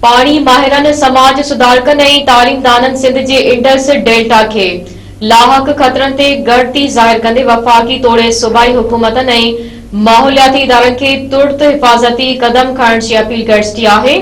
پاڻي ماهرن، سماج سڌارڪن ۽ تعليمدانن سنڌ جي انڊس ڊيلٽا کي لاحق خطرن تي ڳڻتي ظاهر ڪندي وفاقي توڙي صوبائي حڪومتن ۽ ماحولياتي ادارن کي ترت حفاظتي قدم کڻڻ جي اپيل ڪري ڇڏي آهي.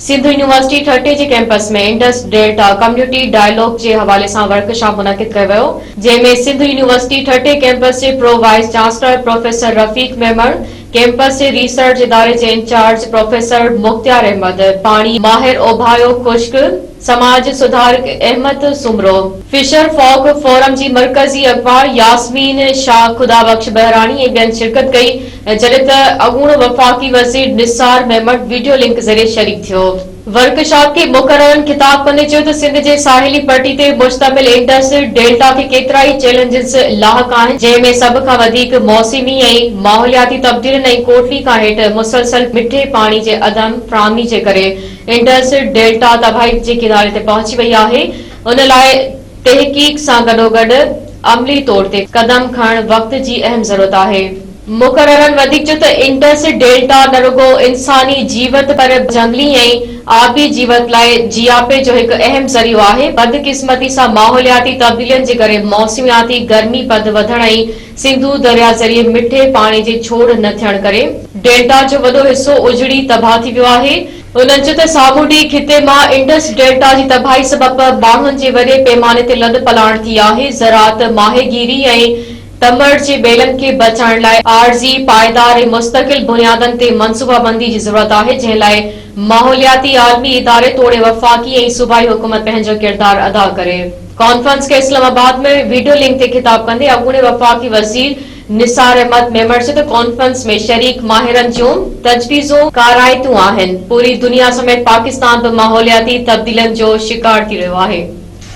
سنڌ يونيورسٽي ٺٽي جي campus ۾ Indus delta community dialogue جي حوالي سان ورڪشاپ منعقد ڪيو ويو، جنهن ۾ سنڌ يونيورسٽي ٺٽي ڪيمپس جي pro vice chancellor professor Rafiq Memon, campus جي ريسرچ اداري جي انچارج پروفيسر مختيار احمد، پاڻي ماهر اوڀايو خشڪ، سماج سڌارڪ Ahmed Soomro, fisher folk forum جي مرڪزي اڳواڻ ياسمين شاهه، خدا بخش بهراڻي ۽ ٻين شرڪت ڪئي، جڏهن ته اڳوڻو وفاقي وزير نثار ميمڻ وڊيو لنڪ ذريعي شريڪ ٿيو. ورڪشاپ کي مقررن خطاب ڪندي چيو ته سنڌ جي ساحلي پٽي تي مشتمل انڊس ڊيلٽا کي ڪيترائي چئلينجز لاحق آهن، جنهن ۾ سڀ کان وڌيڪ موسمي ۽ ماحولياتي تبديلين ۽ ڪوٽلي کان هيٺ مسلسل مٺي پاڻي جي عدم فراهمي جي ڪري انڊس ڊيلٽا تباهي جي ڪناري تي پهچي وئي آهي، ان لاء تحقيق سان گڏوگڏ عملي طور تي قدم کڻڻ وقت جي اهم ضرورت آهي. مقررن وڌيڪ چيو ته انڊس ڊيلٽا نه رڳو انساني جيوت پر جهنگلي ۽ آبي جيوت لاء جياپي جو هڪ اهم ذريعو آهي، بدقسمتي سان ماحولياتي تبديلين جي ڪري موسمياتي گرمي پد وڌڻ ۽ سنڌو درياء ذريعي مٺي پاڻي جي ڇوڙ نه ٿيڻ ڪري ڊيلٽا جو وڏو حصو اجڙي تباهه ٿي ويو آهي. هنن چيو ته سامونڊي خطي مان انڊس ڊيلٽا جي تباهي سبب ماڻهن جي وڏي پيماني تي لڏ پلاڻ ٿي آهي، زراعت، ماهيگيري ۽ تمر جي ٻيلن کي بچائڻ لاء عارضي، پائيدار ۽ مستقل بنيادن تي منصوبابندي جي ضرورت آهي، جنهن لاء ماحولياتي عالمي اداري توڙي وفاقي ۽ صوبائي حڪومت پنهنجو ڪردار ادا ڪري. ڪانفرنس کي اسلام آباد ۾ وڊيو لنڪ تي خطاب ڪندي اڳوڻي وفاقي وزير نثار احمد ميمڻ چيو ته ڪانفرنس ۾ شريڪ ماهرن جون تجويزون ڪارائتيون آهن، پوري دنيا سميت پاڪستان به ماحولياتي تبديلين جو شڪار ٿي رهيو آهي.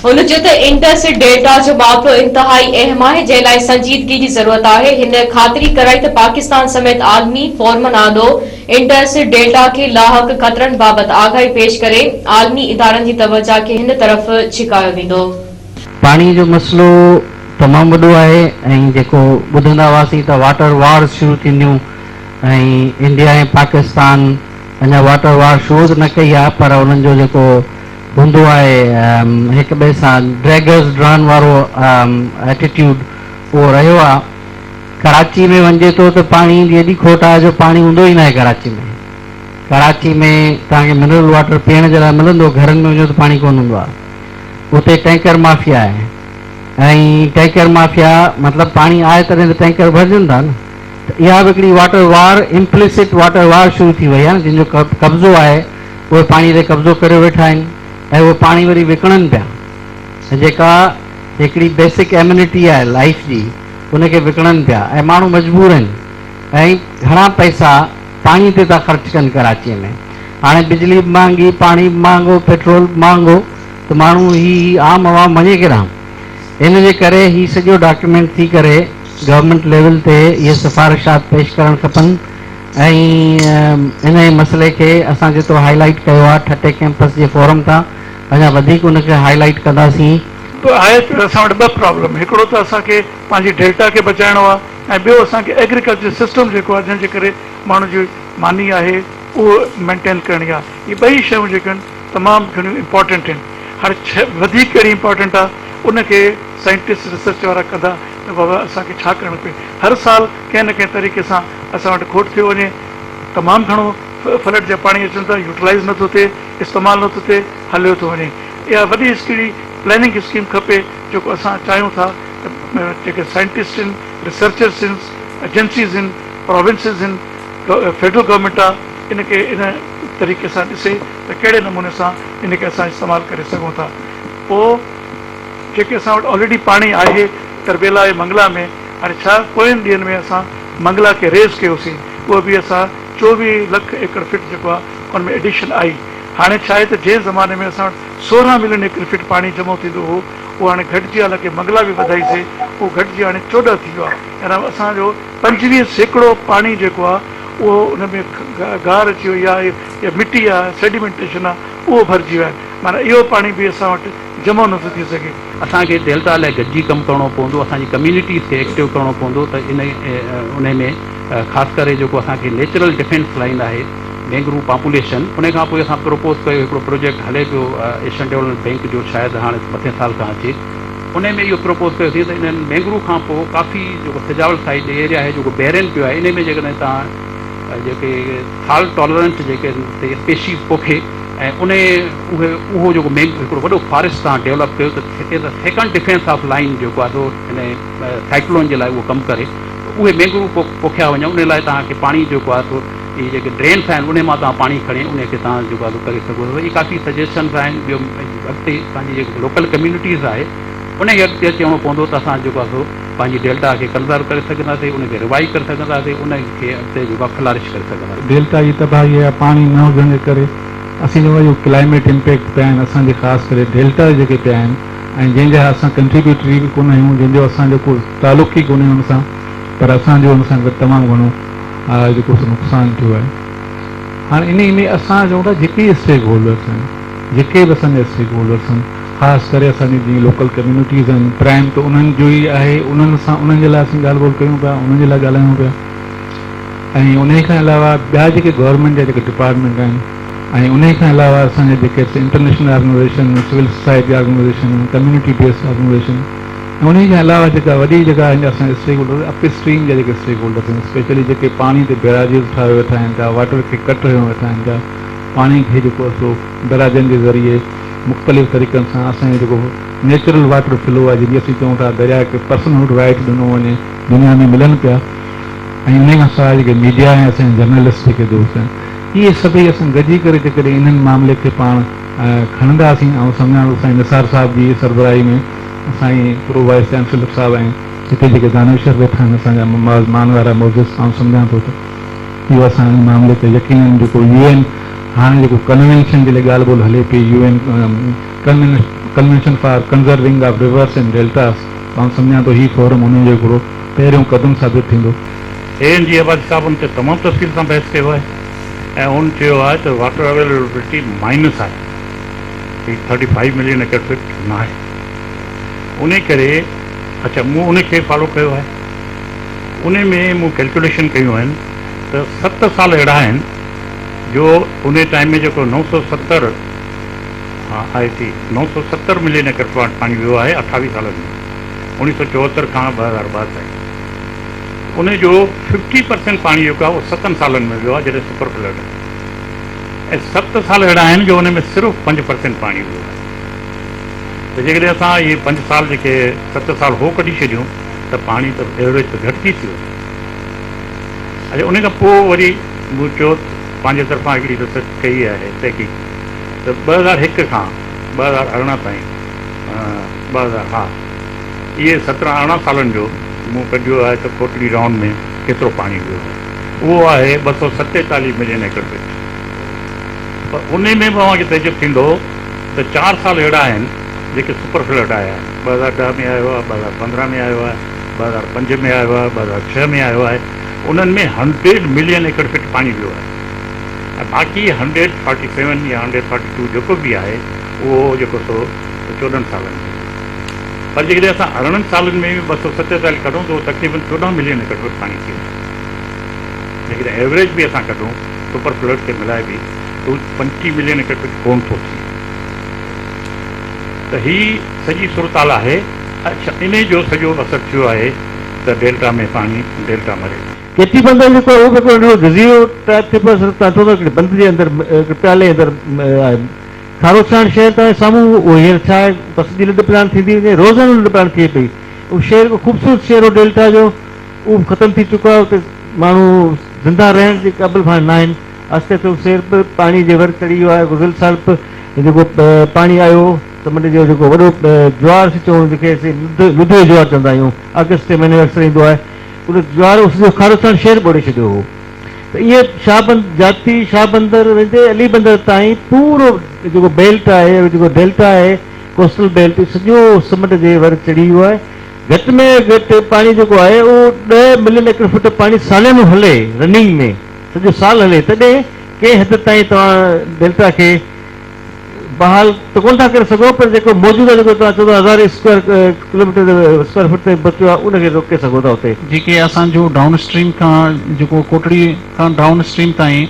هن چيو ته انڊس ڊيلٽا جو معاملو انتهائي اهم آهي جنهن لاء سنجيدگي جي ضرورت آهي. هن خاطري ڪرائي ته پاڪستان سميت عالمي فورمن آڏو انڊس ڊيلٽا کي لاحق خطرن بابت آگاهي پيش ڪري عالمي ادارن جي توجهه کي هن طرف ڇڪايو ويندو. پاڻي جو مسئلو تمام وڏو آهي ۽ جيڪو ٻڌندا هئاسين ته واٽر وارز شروع ٿينديون ۽ انڊيا ۽ پاڪستان اڃا واٽر وار شروع ته نه ڪئي آهي پر انهن جو جيڪو هوندو آهي هڪ ٻئي سان ڊريگرز ڊران وارو ايٽيٽيوڊ اهو رهيو آهي. ڪراچي ۾ وڃجي ٿو ته پاڻي جي ايڏي کوٽ آهي جو پاڻي هوندو ئي ناهي ڪراچي ۾. ڪراچي ۾ توهان کي منرل واٽر پيئڻ جي لاء ملندو گهرن ۾ وڃو ته پاڻي ڪونه هوندو آهي. اتي ٽينڪر مافيا آهي ۽ ٽينڪر مافيا مطلب پاڻي آهي تڏهن ته ٽينڪر ڀرجن ٿا نه ته اها به هڪڙي واٽر وار امپلسٽ واٽر وار شروع ٿي وئي آهي نه جن جو قبضو آهي اهي پاڻي تي قبضو ڪريو ويٺا آهن ۽ اهو پاڻي وري وڪڻن پيا ۽ جيڪا هڪڙي بيسڪ ايمنٽي آهي لائيف جي ان کي وڪڻن پيا ۽ ماڻهو مجبور آهن ۽ گهڻا پئسا پاڻي تي ٿا خرچ ڪن ڪراچي ۾ هاڻي بجلي به مهانگي پاڻي به مهانگو پيٽرول به مهانگو ته ماڻهو هي هي عام عوام وڃي ڪيڏانهن ان جي ڪري هي سڄو ڊاڪيومينٽ ٿي ڪري گورنمينٽ ليول تي اهي سفارشات پيش ڪرڻ کپن ۽ انهيء مسئلي کي اسان جيترو هائي لائيٽ ڪيو آهي ٺٽي ڪيمپس جي فورم تان اڃا وڌيڪ ان کي هائي لائيٽ ڪنداسين. آهي ته اسان وٽ ٻه پرابلم هڪڙو ته اسان کي پنهنجي ڊيلٽا کي بچائڻو آهي ۽ ٻيو اسان کي ايگريڪلچر سسٽم جيڪو آهي جنهن جي ڪري ماڻهن جي ماني آهي اهو مينٽين ڪرڻي آهي اهي ٻئي شيون جيڪي آهن تمام گهڻيون امپارٽنٽ آهن هاڻي شيء وڌيڪ ڪهڙي امپارٽنٽ آهي ان کي سائنٽسٽ ريسرچ وارا ڪندا ته بابا اسان کي ڇا ڪرڻ کپي هر سال ڪنهن نه ڪنهن طريقي سان اسان وٽ کوٽ ٿيو وڃي، تمام گهڻو فلڊ جا پاڻي اچن ٿا، يوٽيلائيز نٿو ٿئي، استعمال نٿو ٿئي، هليو ٿو وڃي. اها وڏي هڪڙي پلاننگ اسڪيم کپي جيڪو اسان چاهيون ٿا ته جيڪي سائنٽسٽ آهن، ريسرچرس آهن، ايجنسيز آهن، پراونسز آهن، فيڊرل گورنمينٽ آهي ان کي ان طريقي سان ڏسي ته ڪهڙي نموني سان ان کي اسان استعمال ڪري سگهون ٿا. پوء جيڪي اسان وٽ آلريڊي پاڻي آهي تربيلا ۽ منگلا ۾ هاڻي ڇا پوين ڏينهن ۾ اسان منگلا کي ريز ڪيوسين اهو به اسان 24 لک ايڪڙ فٽ جيڪو آهي ان ۾ ايڊيشن آئي هاڻي ڇا آهي ته جنهن زماني ۾ اسان وٽ 16 ملين ايڪڙ فٽ پاڻي جمع ٿيندو هو اهو هاڻي گهٽجي حالانڪه منگلا به وڌائيسي اهو گهٽجي هاڻي 14 ٿي ويو آهي يعني اسان جو 25% پاڻي جيڪو آهي اهو ان ۾ گار اچي وئي آهي يا مٽي آهي سيڊيمينٽيشن آهي اهو ڀرجي ويو آهي معنيٰ اهو پاڻي به اسان وٽ جمع نٿو ٿي سگهي. اسان کي ڊيلٽا لاء گڏجي ڪم ڪرڻو پوندو، اسان جي ڪميونٽيز کي ايڪٽو ڪرڻو پوندو ته ان انهي ۾ خاص ڪري جيڪو اسان کي نيچرل ڊفينس لائين آهي مينگرو پاپوليشن ان کان پوء اسان پروپوز ڪيو هڪڙو پروجيڪٽ هلي پيو ايشين ڊولپمينٽ بينڪ جو شايد هاڻي مٿين سال کان اچي ان ۾ اهو پروپوز ڪيوسين ته انهن مينگرو کان پوء ڪافي جيڪو سجاول سائيڊ ايريا آهي جيڪو بيرن پيو آهي ان ۾ جيڪڏهن توهان جيڪي سالٽ ٽالرنٽ جيڪي اسپيشيز پوکي ۽ ان اهي اهو جيڪو مين هڪڙو وڏو فاريسٽ توهان ڊيولپ ڪيو ته سيڪنڊ ڊفينس آف لائن جيڪو آهي سو ان سائيڪلون جي لاء اهو ڪم ڪري ته اهي مينگرو پوکيا وڃن ان لاء توهان کي پاڻي جيڪو آهي سو اهي جيڪي ڊرينس آهن انهي مان توهان پاڻي کڻي انهي کي توهان جيڪو آهي سو ڪري سگهو ٿا اهي ڪافي سجيشنس آهن ٻيو اڳتي پنهنجي جيڪي لوڪل ڪميونٽيز آهي انهي کي اڳتي اچڻو پوندو ته اسان جيڪو آهي سو پنهنجي ڊيلٽا کي ڪنزرو ڪري سگهنداسين ان کي روائيو ڪري سگهنداسين ان کي اڳتي جيڪو آهي فلارش ڪري سگهنداسين. ڊيلٽا جي تباهي يا پاڻي نه هجڻ جي ڪري اسين چئون ٿا اهو ڪلائميٽ امپيڪٽ پيا آهن اسان جي خاص ڪري ڊيلٽا جي جيڪي پيا آهن ۽ جنهن جا اسان ڪنٽريبيوٽري به ڪونه آهيون جنهن جو اسان جو ڪو تعلق ئي ڪونهي ان سان پر اسان جو ان سان گڏ تمام گهڻو جيڪو سو نقصان ٿيو آهي هاڻي انهي ۾ اسان چئون ٿا جيڪي اسٽيڪ هولڊرس آهن جيڪي به اسان جا اسٽيڪ هولڊرس آهن خاص ڪري اسان جي جيئن لوڪل ڪميونٽيز آهن پرائم ته انهن جو ئي آهي انهن سان انهن جي لاء اسين ڳالهه ٻولهه ڪيون پيا انهن جي لاء ڳالهايون پيا ۽ انهي کان علاوه ٻيا جيڪي گورنمينٽ جا جيڪي ڊپارٽمينٽ آهن ۽ انهي کان علاوه اسان جا جيڪي international organisation civil society organisation community based organisation ۽ انهي کان علاوه جيڪا وڏي جيڪا آهن اسان جا اسٽيڪ هولڊر اپ اسٽريم جا جيڪي اسٽيڪ هولڊرس آهن اسپيشلي جيڪي پاڻي تي بيراجز ٺاهيو ويٺا آهن پيا واٽر کي ڪٽ هنيو ويٺا آهن پيا پاڻي کي جيڪو سو بيراجن جي ذريعي مختلف طريقن سان اسان جو جيڪو نيچرل واٽر فلو آهي جنهن جي اسين چئون ٿا درياء کي پرسن هوڊ رائيٽ ڏنو وڃي دنيا ۾ ملن پيا ۽ انهي کان سواء جيڪي ميڊيا ۽ اسان جا جرنلسٽ جيڪي دوست آهن اهي سڀئي اسان گڏجي ڪري جيڪڏهن انهن معاملي کي پاڻ کڻنداسين آئون سمجهان ٿو سائين نثار صاحب جي سربراهي ۾ سائين پرو وائيس چانسيلر صاحب ۽ هتي جيڪي دانشور ويٺا آهن اسان جا مان وارا معزز آئون سمجهان ٿو ته اهو اسان ان معاملي تي يقينن جيڪو يو اين هاڻي جيڪو ڪنوينشن جي لاء ڳالهه ٻولهه هلي پئي U N convention for conserving of rivers and deltas آئون سمجهان ٿو هي فورم انهي جو هڪڙو پهريون قدم ثابت ٿيندو. اي اين جي عباسي صاحب ان تي تمام تفصيل سان بحث ڪيو آهي ۽ ان چيو آهي ته واٽر اويليبلٽي مائنس آهي هي thirty five million acre feet ناهي انهي ڪري اڇا مون ان کي فالو ڪيو آهي انهي ۾ مون ڪيلڪيوليشن ڪيون آهن ته ست سال اهڙا آهن جو انهي ٽائيم ۾ جيڪو 970 ها آهي ٿي 970 ملين ايڪڙ فوٽ پاڻي ويو آهي اٺاويهه سالن ۾ 1974 کان 2002 تائين انهي جو ففٽي پرسينٽ پاڻي جيڪو آهي اهو ستن سالن ۾ ويو آهي جڏهن سپر فلڊ آهي ۽ ست سال اهڙا آهن جو انهي ۾ صرف 5% پاڻي ويو آهي ته جيڪڏهن اسان اهي پنج سال جيڪي ست سال هو ڪڍي ڇڏيون ته پاڻي ته ايوريج ته گهٽجي ٿي وڃي. اڇا ان کان پوء وري مون چيو ته پنهنجي طرفان هڪڙي ريسرچ ڪئي آهي تحقيق ته 2001 کان 2018 تائين 2000 ها اهي سترهن ارڙهن سالن جو مون ڪڍيو آهي ته ڪوٽڙي رائونڊ ۾ ڪيترو پاڻي ويو آهي اهو آهي 247 ملين ايڪڙ فٽ پر انهي ۾ به اوهان کي تعجب ٿيندو ته چار سال اهڙا آهن جيڪي سپر فلڊ آيا آهن، 2010 ۾ آيو آهي، 2015 ۾ آيو آهي، 2005 ۾ آيو آهي، 2006 ۾ آيو آهي، انهن ۾ هنڊريڊ ملين ايڪڙ فٽ پاڻي ويو آهي ۽ باقي هنڊريڊ فارٽي سيون يا هنڊريڊ فارٽي ٽو جيڪو به آهي اهو جيڪو سو 14 سالن ۾ ويو. پر جيڪڏهن اسان 18 سالن ۾ به 247 ڪڍون ته اهو تقريبن 14 ملين ايڪڙ فٽ پاڻي ٿي وڃي. جيڪڏهن ايوريج به اسان ڪڍون سپر فلڊ کي ملائي به ته هو 25 ملين ايڪڙ فٽ ڪونه ٿو ٿئي. ته هي سڄي صورتحال آهي. اڇا انهي جو سڄو اثر ٿيو آهي ته ڊيلٽا ۾ پاڻي ڊيلٽا مري ٿي. ڪيٽي بندر جيڪو آهي اهو به هڪڙو ننڍڙو جزيرو ٽائيپ ٿئي پيو صرف توهان چوندو هڪڙي بند جي اندر هڪڙي پيالي اندر آهي کاروڇاڻ شهر توهان جي سامهون اهو هينئر ڇا آهي بس سڄي لڏ پلاڻ ٿيندي وڃي روزانو لڏ پلاڻ ٿئي پئي اهو شهر هڪ خوبصورت شهر هو ڊيلٽا جو اهو به ختم ٿي چڪو آهي اتي ماڻهو زنده رهڻ جي قابل به هاڻي ناهن آهستي آهستي اهو شهر به پاڻي جي ور چڙهي ويو آهي گذريل سال به جيڪو پاڻي آيو هو سمنڊ جو جيڪو وڏو جوار اسين چئون جنهن کي اسين لڌ لڌي جو جوار چوندا آهيون آگسٽ جي مهيني ۾ اڪثر ايندو آهي ان جوار اس جو کاروڇاڻ شهر ٻوڙي ڇڏيو هو ته ائين شاهه جاتي شاهه بندر ويندي علي بندر تائين پورو جيڪو بيلٽ آهي جيڪو ڊيلٽا آهي ڪوسٽل بيلٽ سڄو سمنڊ جي ور چڙهي ويو آهي گهٽ ۾ گهٽ پاڻي جيڪو آهي اهو 10 ملين ايڪڙ فٽ پاڻي ساليانو هلي رننگ ۾ سڄو سال هلي تڏهن ڪنهن حد تائين توهان ڊيلٽا کي بحال ته ڪونه ٿا ڪري سگهو پر جيڪو موجوده جيڪو توهان چئو ٿا هزارين اسڪوائر ڪلوميٽر اسڪوائر فٽ تائين بچيو آهي ان کي روڪي سگهو ٿا اتي. جيڪي اسان جو ڊائون اسٽريم کان جيڪو ڪوٽڙي کان ڊائون اسٽريم تائين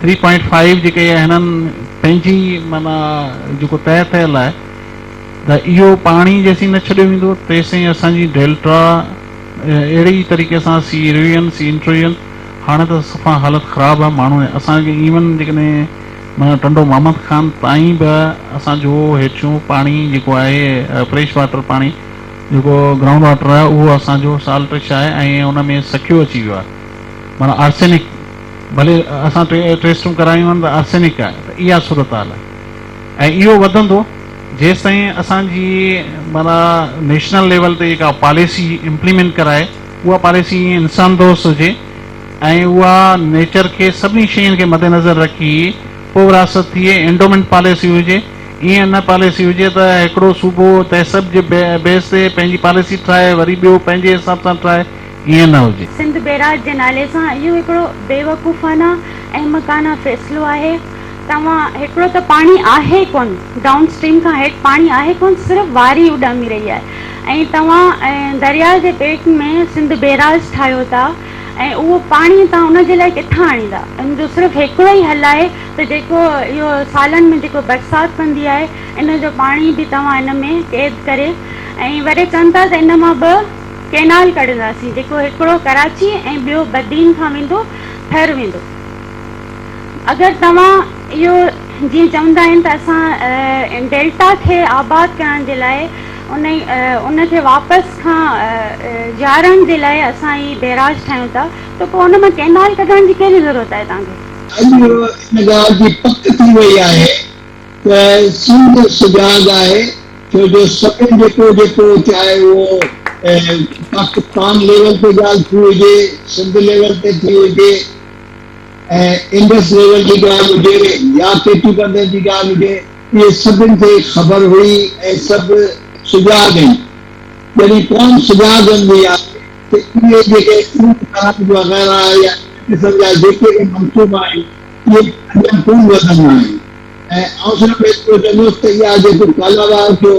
3.5 جيڪي هنن پنهنجي معنيٰ جيڪو طئي ٿيل آهي ته اهو پاڻي جيسين نه ڇڏيو ويندو تيسين اسان جي ڊيلٽا اهڙي ئي طريقي سان سي ايرويئن سي انٽرويئن هاڻي ته صفا حالت خراب آهي ماڻهو اسان کي ايون جيڪڏهن معنيٰ ٽنڊو محمد خان تائين به اسان جو هيٺيون پاڻي جيڪو آهي فريش واٽر پاڻي جيڪو گرائونڊ واٽر آهي اهو اسان جو سالٽش آهي ۽ ان ۾ سکيو اچي ويو آهي معنيٰ آرسينڪ ڀلي اسان ٽيسٽون ڪرايون آهن ته آرسينڪ آهي ته اها صورتحال آهي ۽ اهو وڌندو جيستائين اسان جي معنيٰ نيشنل ليول تي جيڪا پاليسي امپليمينٽ ڪرائي اها پاليسي ائين انسان دوست هجي ۽ اها نيچر کي سڀني شين کي مد نظر رکي پوء ورهاست ٿئي اينڊومينٽ پاليسي هجي ائين نه پاليسي هجي ته هڪڙو صوبو تهذب جي بيس تي پنهنجي پاليسي ٺاهي وري ٻيو پنهنجي حساب سان ٺاهي ائين نه هجي. سنڌ بئراج جي نالي سان اهو هڪڙو بيوقوفانه احمقانه فيصلو آهي. توهان هڪڙو ته پاڻي آهي ڪونه، ڊائون اسٽريم کان هيٺ پاڻي آهي ڪونه، صرف واري اڏامي رهي آهي ۽ توهان درياء جي پيٽ ۾ سنڌ بئراج ٺاهيو ٿا ۽ اهو پاڻي توهان ان جي لاء ڪٿان آڻيندا؟ ان جو صرف هڪڙو ئي حل آهي ته جيڪو اهو سالن ۾ جيڪو برسات پوندي آهي ان جو پاڻي به توهان ان ۾ قيد ڪري ۽ وري چون ٿا ته ان مان به ڪئنال ڪڍنداسين جيڪو هڪڙو ڪراچي ۽ ٻيو بدين کان ويندو ٿر ويندو. اگر توهان اهو جيئن چوندا آهن ته اسان ڊيلٽا کي آباد ڪرڻ جي لاء ان ان کي واپس کان جيارڻ جي لاء اسان هي بئراج ٺاهيون ٿا ته پوء ان مان ڪئنال ڪڍڻ جي ڪهڙي ضرورت آهي توهان کي؟ اڄ ان ڳالهه جي پڪ ٿي وئي آهي ته سنڌ سجاڳ آهي ڇو جو سڀني جيڪو جيڪو چاهي اهو پاڪستان ليول تي ڳالهه ٿي هجي، سنڌ ليول تي ٿي هجي ۽ انڊس ليول جي ڳالهه هجي يا ڪيٽي بندر جي ڳالهه هجي اهي سڀن کي خبر هئي ۽ سڀ سجاڳ آهن. جڏهن قوم سجاڳ هوندي آهي ته اهي جيڪي خون خراب وغيره يا ان قسم جا جيڪي به منصوبا آهن اهي اڳيان ڪونه وڌندا آهن. ۽ آئون صرف ايترو چوندس ته اها جيڪو ڪالاباغ جو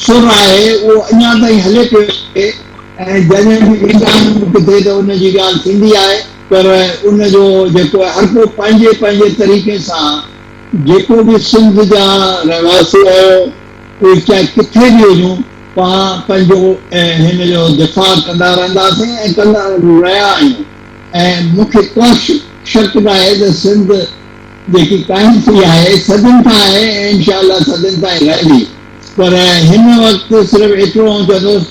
سر آهي اهو اڃا تائين هلي پيو آهي ۽ جڏهن به ويندا آهيون ڪٿي ته ان جي ڳالهه ٿيندي آهي پر ان جو جيڪو هر ڪو پنهنجي پنهنجي طريقي سان جيڪو به سنڌ جا رهواسي آهيو اهي چاهي ڪٿي به هجون پاڻ پنهنجو هن جو دفاع ڪندا رهنداسين ۽ ڪندا رهيا آهيون. ۽ مون کي ڪو شڪ ناهي ته سنڌ جيڪي قائم ٿي آهي صدين کان آهي ۽ انشاء الله صدين تائين رهندي پر هن وقت صرف ايترو آئون چوندس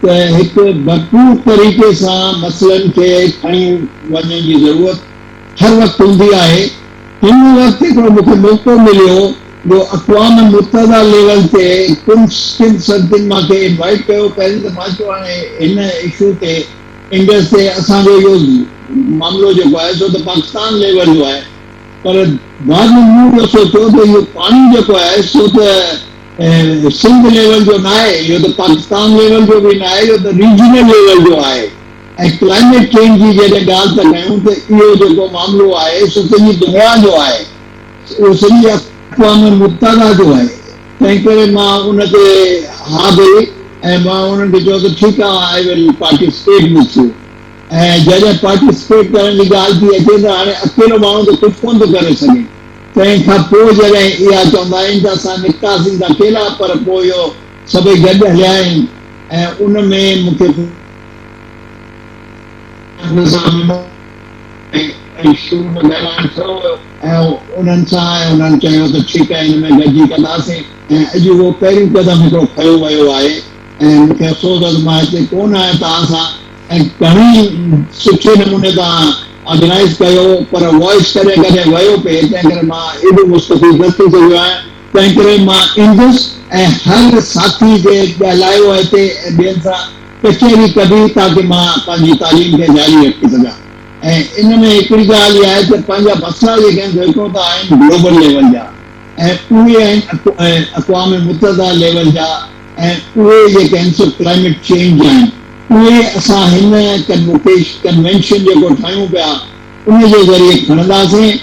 ته هڪ ڀرپور طريقي سان مسئلن کي کڻي وڃڻ جي ضرورت هر وقت هوندي آهي هن وقت هڪڙو مون کي موقعو مليو جو اقوام متحده ليول تي ڪن ڪن سنگتين مان کي انوائيٽ ڪيو پهرين ته مان چيو هاڻي هن اشو تي انڊس تي اسان جو اهو معاملو جيڪو آهي سو ته پاڪستان ليول جو آهي پر بعد ۾ مون اهو سوچيو ته اهو پاڻي جيڪو آهي سو ته سنڌ ليول جو ناهي اهو ته پاڪستان ليول جو به ناهي اهو ته ريجنل ليول جو آهي ۽ ڪلائميٽ چينج جي جڏهن ڳالهه ٿا ڪيون ته اهو جيڪو معاملو آهي سو سڄي دنيا جو آهي اهو سڄي اقوام متحده جو آهي تنهن ڪري مان ان تي ها ڀري ۽ مان انهن کي چيو ته ٺيڪ آهي I will participate with you ۽ جڏهن پارٽيسپيٽ ڪرڻ جي ڳالهه ٿي اچي ته هاڻي اڪيلو ماڻهو ته ڪجهه ڪونه ٿو ڪري سگهي تنهن کان پوء جڏهن اها چوندا آهن ته اسان نڪتاسين ته اڪيلا پر پوء اهو سڀئي گڏ هليا آهن ۽ ان ۾ مون کي ۽ شروع ۾ ڳالهائڻ ٿيو هيو ۽ انهن سان ۽ انهن چيو ته ٺيڪ آهي هن ۾ گڏجي ڪنداسين ۽ اڄ اهو پهريون قدم هڪڙو کنيو ويو آهي ۽ مون کي افسوس آهي ته مان هتي ڪونه آهيان توهان سان ۽ گهڻي سٺي نموني توهان آرگنائيز ڪيو پر وائس ڪڏهن ڪڏهن ويو پئي تنهن ڪري مان ايڏو مستفيد نه ٿي سگهيو آهيان تنهن ڪري مان ايندس ۽ هر ساٿي جي ڳالهايو هتي ۽ ٻين سان ڪچهري ڪبي تاڪه مان پنهنجي تعليم کي جاري رکي سگهان ۽ ان ۾ هڪڙي ڳالهه اها آهي ته پنهنجا مسئلا جيڪي آهن سو هڪڙو ته آهن گلوبل ليول جا ۽ اهي آهن اقوام متحده ليول جا ۽ اهي جيڪي آهن سو ڪلائميٽ چينج جا آهن اهي اسان هن ڪنووڪيش ڪنوينشن جيڪو ٺاهيون پيا ان جي ذريعي کڻنداسين.